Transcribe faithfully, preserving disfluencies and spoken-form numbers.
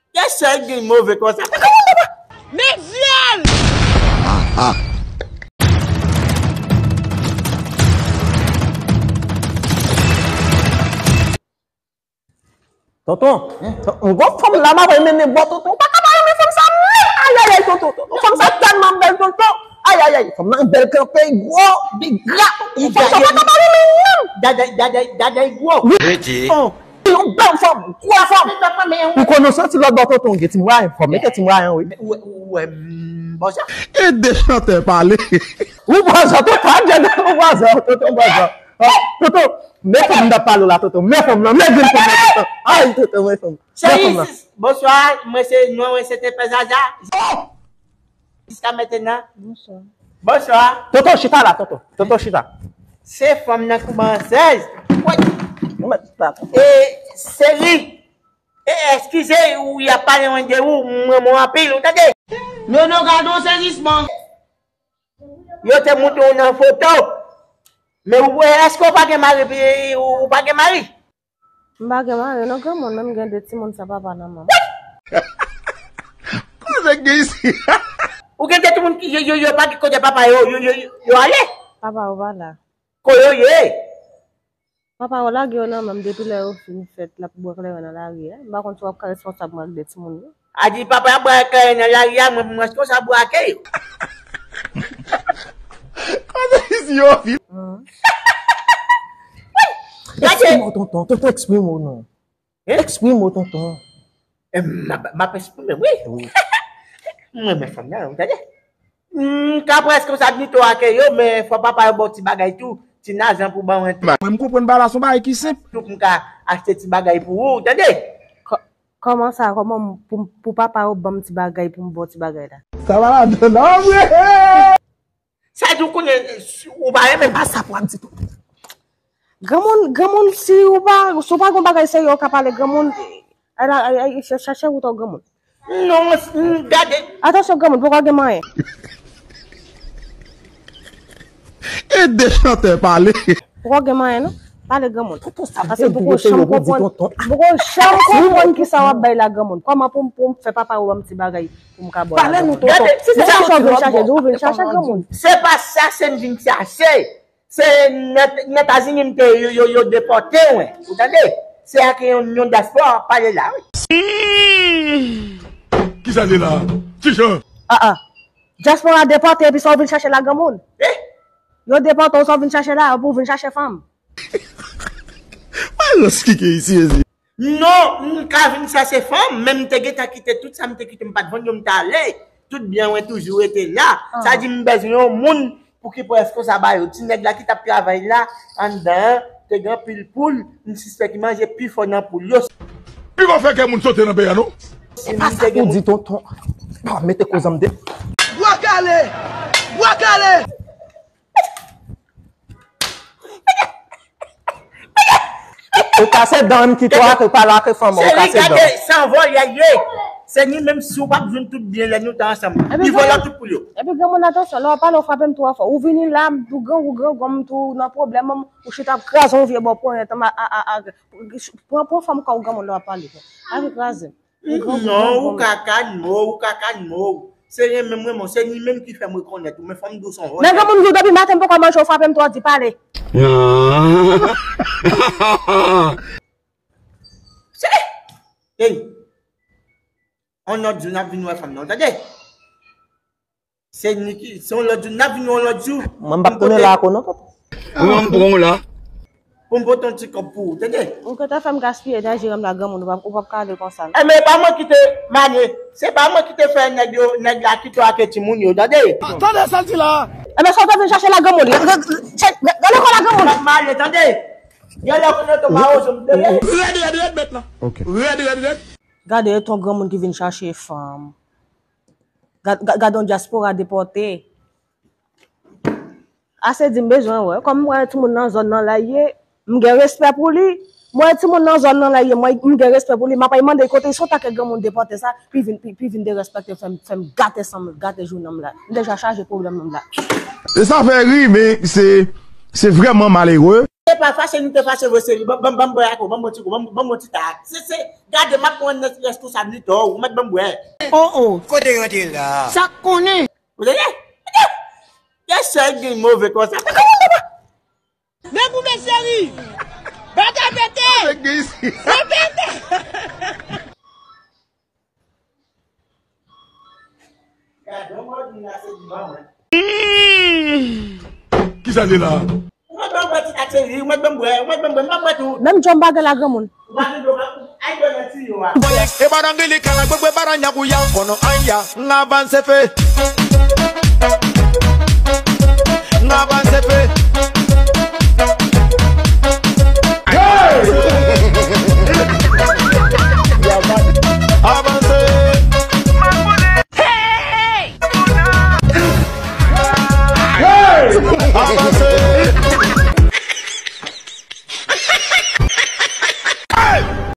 Kè sèl gen move konsa. Men vyòl! Tonton, yon gwo fanm la m ap mennen bò tonton. Ou pa ka pa renmen fanm sa menm. Ayayay tonton, tonton. Fanm sa tèlman bèl tonton. Ayayay, fanm nan bèl kanpe, gwo, li gra. Fanm sa ou pa ka pa renmen menm. Dada, dada, dada gwo. Wi. Yon bèl fanm, gwo fanm. Ou konn santi lòt bò tonton, gen ti mwayen, fò mete ti mwayen wi. Ou wè, ou wè, mm, bòzò. Ede chantè pale. Ou bòzò, tonton, tonton, ou bòzò, tonton, bòzò. Tonton, men fanm nan pale la, tonton. Men fanm nan, men grenn fanm nan, tonton. Ay, tonton, men fanm. Men fanm nan. Bonswa, mwen se, non, mwen se T P Zaza. Jiska mentenan. Bonswa. Bonswa. Tonton, chita la, tonton. Tonton, chita. Se fanm nan koumansèz. Mwen chita, tonton. E, seri. E, eskize, ou y ap pale mwen de ou, mwen renmen w anpil, ou tande? Non, non, gade yon sezisman. Yo te montre w nan foto. Men ou, èske w pa gen mari, pi ou, ou pa gen mari? M pa gen mari, non, granmoun, men m gen de timoun san papa nan manman. Koze k gen isi? Ou gen de timoun ki, yo, yo, yo pa gen kote papa yo, yo, yo, yo ale? Papa yo pa la. Ko yo ye? Papa yo lage yo nan men m depi lè yo fin fèt, l ap bwè kleren nan lari a. M pa konn si w ap ka responsab mwen ak de timoun yo. A di papa ap bwè kleren nan lari a, mwen, mwen responsab bwè ak yo. Kote isi yo vin? Eksprime w, tonton, tonton, eksprime w non. Eksprime w, tonton. M ap, m ap eksprime m, wi. Mwen renmen fanm nan, ou tande? M ka prèske sa gnito ak yo, men fò papa yo ba w ti bagay tou, ti lajan pou ban mwen tou. Mwen, m konprann bagay la, se yon bagay ki senp. Tou pou m ka achte ti bagay pou ou, ou tande? Kò-, kòman sa, kòman m, pou, pou papa yo ban m ti bagay, pou m ba w ti bagay la? Sa pa ladan non, vre! Sa di w konnen, ou pa renmen m. Pa sa pou ap di tou. Granmoun, granmoun, si ou pa, si ou pa gen bagay serye, ou ka pale granmoun. Ala, ay, ay, ch-, chache wout ou granmoun. Non, m, gade. Atansyon, granmoun, poko gen manyen. Ede chantè pale. Poko gen manyen, non? Pale granmoun. Paske poko janm konprann, poko janm konprann kisa w ap bay la, granmoun. Kòman pou m, pou m fè papa ou ban m ti bagay pou m ka ba w la, granmoun? Gade, si se sa ou vin chache, di ou vin chache granmoun. Se pa chache m vin chache. Se nan, nan Etazini m te, yo, yo, yo depòte mwen. Ou tande? Se ak yon, yon dyaspora w ap pale la, wi. Kisa l ye la? Ti jan. Ah, ah. Dyaspora depòte, epi sa w vin chache la, granmoun? Eh? Yo depòte w, sa w vin chache la, pou w vin chache fanm. Mwen rans ki gen isi, mezi. Non, m ka vin chache fanm, men m te gentan kite tout sa m te kite, m pa t vann yo, m t ale. Tout byen mwen toujou rete la. Sa di m bezwen yon moun pou ki prèske sa ba yo. Ti nèg la ki t ap travay la, anndan an, te gen anpil poul, m sispèk li manje pi fò nan poul yo. Pi bon fè kè moun sote nan peyi a, non? E pa sa pou di, tonton. Pa mete koze an m de. Bwa kale! Bwa kale! Ou kase dan m kite w ak pale ak fanm ou, ou kase dan. Gade, se vòlè ye. Se li menm si w p ap jwenn tout byen lè nou te ansanm. Li vòlè tout poul yo. Epi granmoun, atansyon, lè w ap pale, w frape m twò fò. Ou vini la, m tou gran, ou gran, granmoun tou nan pwoblèm, ou chita ap kraze yon vye bò ponyèt, a, a, a, a, pran, pran fòm kò w granmoun lè w ap pale. Arete kraze m. Non, ou ka kalme w, ou ka kalme w. Se renmen m renmen w, se li menm ki fè m rekonèt ou, men fò m di w se yon vòlè. Men granmoun, jou depi maten m poko manje, w frape m twò di pale. Se, ey, yon lòt jou n ap vin wè fanm nan, w tande? Se Niki, se yon lòt jou, n ap vin yon lòt jou. Mwen m p ap tounen la ankò non, tonton. Mwen m pran w la. Pou m pote yon ti kòb pou ou, tande? Ou gentan fè m gaspiye enèji m la, granmoun, ou p ap, ou p ap ka ale konsa non. Enben, e pa mwen ki te manye, se pa mwen ki te fè nèg yo, nèg la kite w ak timoun yo, tande? Tande sa l di la a. Enben, sa w te vin chache la, granmoun? Gade, gade, gade kò la, granmoun. M ap male, tande? Gen lè konnen to mawozo m deye. Rèd, rèd, rèd, mèt la. Ok. Rèd, rèd, rèd. Gade, e ton granmoun ki vin chache fanm. Gad, gad, gad yon dyaspora depòte. Ase di m bezwen wè. Kòm m wè timoun nan zòn nan la ye, m gen respè pou li. M wè timoun nan zòn nan la ye, m wè, m gen respè pou li. M ap al mande kote, se yon takè granmoun depòte sa, pi vin, pi, pi vin derespekte, fè m, fè m gate san m, gate jounen m la. M deja chaje pwoblèm nan m la. E sa fè ri, men se, se vrèman malere. E pa fache nou te fache vre cheri. Ban ban ban bwè ak ou, ban bon ti kou, ban ban bon ti tak. Se se gade m ap pran nan responsabilite w, ou mèt ban bwè. Oh oh. Kote rantre la? Sa konnen. Ou tande? Ke sèl gen move konsa. Men goumen cheri. Bagay pete. Repete. Gade yon mòd moun la se divan mwen. Kisa li la? Ou mèt ban bwè ti tak cheri, ou mèt ban bwè, ou mèt ban bwè, m pa bwè tou. Menm djòm bagay la granmoun. Ou pa gen dlo, ay dlo nan tiyo a. Eba dangili kana gbegbe bara nyaku ya kono anya nga avanse fe. Nga avanse fe.